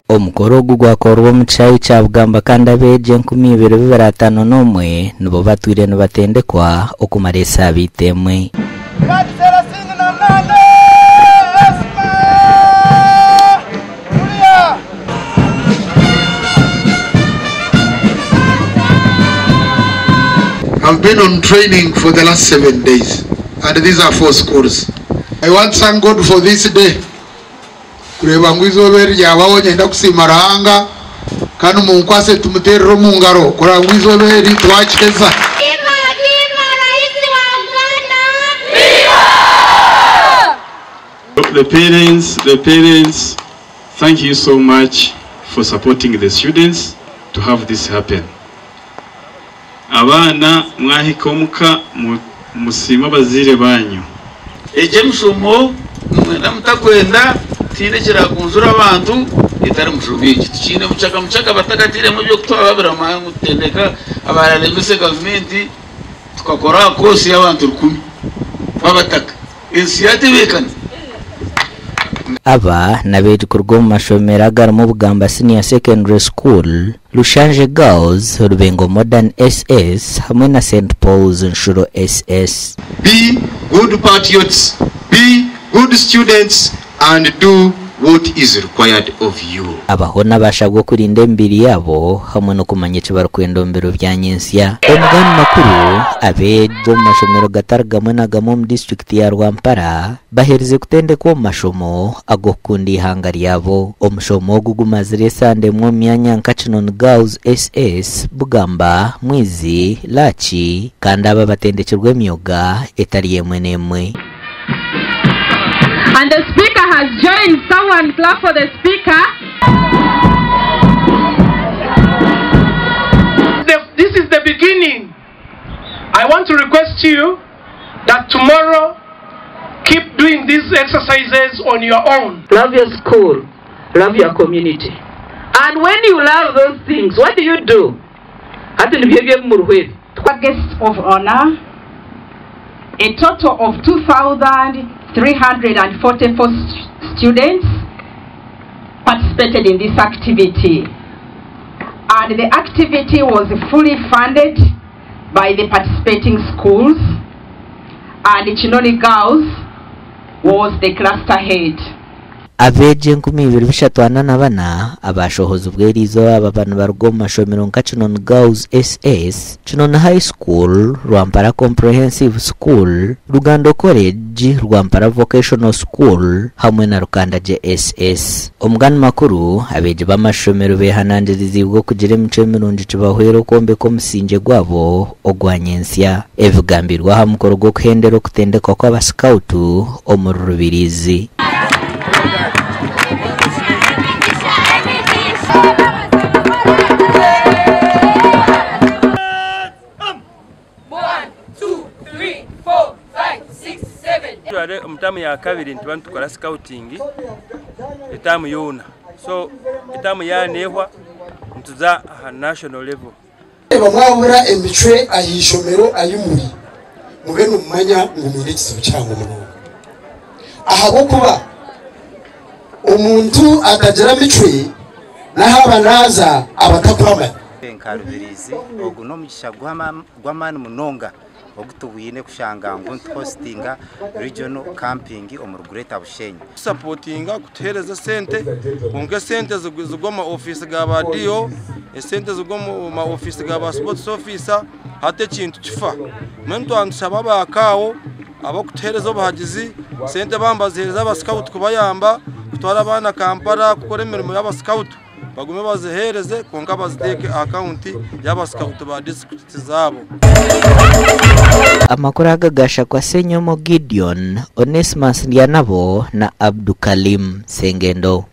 Omukoro ogu gwakorwa omu kishaayi kya Bugamba kandi abeegi 2501 nibo batwire nibatendekwa okumara esaabiiti emwe. I've been on training for the last 7 days and these are 4 schools. I want to thank God for this day kureeba ngu eizooba eri ryabaho nyenda kusiima Ruhanga kandi munkwase tumuteerere omu ngaro kureba ngu eizooba eri twakiheza. Viva viva Raisi wa Uganda. The parents, the parents, thank you so much for supporting the students to have this happen. Abaana mwahika omuka musiime abazaire banyu. Egi emishumo nimwenda mutakwenda tihaine ekiragunjura abantu etari mushumo egi. Tukiine mucaka mucaka batakatiiremu eby'okutwababira ngu tutendeka abararemese gavumenti tukakora aha koosi y'abantu 1000 b'abataka. Ensi yatebeekana. Aba n'abeegi kuruga omu mashomero agarimu Bugamba Senior Secondary School, Lushanje Girls, Rubengo Modern SS hamwe na St Paul's Nshuro SS. Be good patriots, be good students and do what is required of you. Abaho n'abashabwa okurinda emibiri yaabo hamwe n'okumanya eki barikwenda omu biro bya nyentsya. Omu makuru, abeegi omu mashomero gatari gamwe na gamwe omu disiturikiti ya Rwampara baherize kutendekwa omu mashomo ag'okukunda eihanga ryabo. Omushomo ogu gumazire esande emwe omu myanya nka Kinoni Girls SS, Bugamba, Mwizi, Laaki kandi aba batendekirwe emyoga etari emwe n'emwe. And the speaker has joined. Someone clap for the speaker. This is the beginning. I want to request you that tomorrow keep doing these exercises on your own. Love your school, love your community. And when you love those things, what do you do? Guest of honor, a total of 2,344 students participated in this activity. And the activity was fully funded by the participating schools, and Kinoni Girls was the cluster head. Abeegi 2344 abashohozibwa eriizooba aba nibaruga omu mashomero nka Kinoni Girls SS, Kinoni High School, Rwampara Comprehensive School, Rugando College, Rwampara Vocational School hamwe na Rukanda JSS. Omugani makuru, abeegi b'amashomero beehanangiriziibwe okugira emicwe mirungi kibahwera okwombeka omusingye gwabo ogwa nyentsya. Ebigambirwe aha mukoro gw'okuhendera okutendekwa kw'abasikautu omu Rubirizi. Omu taamu ya kabiri nituba nitukora scouting etaamu yoona, so etaamu yaneehwa nituza aha national level. Mwabura emicwe ah'ishomero ahi muri mube nimumanya ngu mwine ekizibu kihango munonga, ahabw'okuba omuntu atagira micwe n'ahaba naaza abatakuramanya. Nka Rubirizi ogu n'omugisha gw'amaani munonga ogutubwine kushanga ngu nituhostinga regional camping omu Greater Bushenyi. Supportinga kutuhereza sente, konka esente zigwa mu office ga ba DO, esente zigwa mu ma office ga ba sports officer, hati ekintu kifa. Mbwenu twantushaba abakaawo abakutuhereza obuhagizi, sente bambazihereza abasikautu kubayamba kutwara abaana Kampala kukora emirimo y'abasikautu, bagume bazihereze konka baziteeke akaunti y'abasikautu ba district zaabo. Amakuru aga gashakwa Senyomo Gideon, Onesimus Ndyanabo na Abdukalim Sengendo.